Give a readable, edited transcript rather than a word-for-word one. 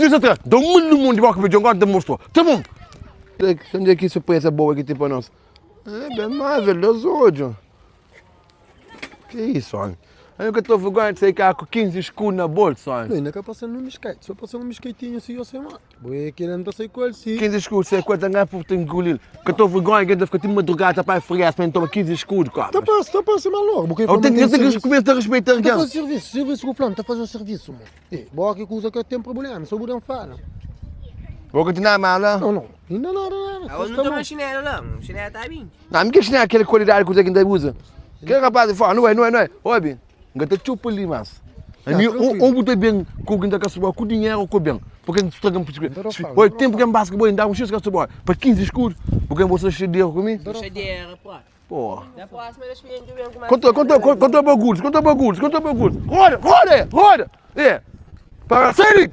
Dias atrás, da un limon di boka pa Djon, gosi ta mostra. Ta bon. Onde é ki surpresa boa ki ten pa nos? É ben más, el da odju. Que isso, homem? Eu que tô vergonha de sair cá com 15 escudos na bolsa, homem. Não, ainda cá passando um biscaite, só passando um biscaitinho assim, eu sei, mano. Boi, que ele não tá sair com ele, sim. 15 escudos, sei quanto ganha por ter engolido. Que eu tô vergonha que ainda fica tipo madrugada para fregar, para tomar 15 escudos, cara. Tá passando, tá passando maluco. Porque Eu tenho, eu tenho que começar a respeitar Tá alguém. fazendo serviço, serviço com o fulano, tá fazendo serviço, mano. Ei, boa que usa que tem problema, só budam fala. Vou continuar mal, Não, não, ainda nada, nada. Agora não toma chinelo lá, o chinelo tá 20. Não, me quer aquela qualidade que você ainda usa. Que rapaz, fala, não é, não é, não é. Olha, gata chupa ali, mas. A mim, ou, ou botar bem com o que está com dinheiro ou com bem. Porque não estraga Olha, tempo que é basquetebol, dá um X basquetebol. Para 15 escudos, porque você cheio de dinheiro comigo. Puxadeira, pô. Pô. Da próxima eu experiente vem com mais. Conta, conta, conta, conta bagulhos, conta bagulhos, conta bagulhos. Roda, roda, roda. É. Para, sério.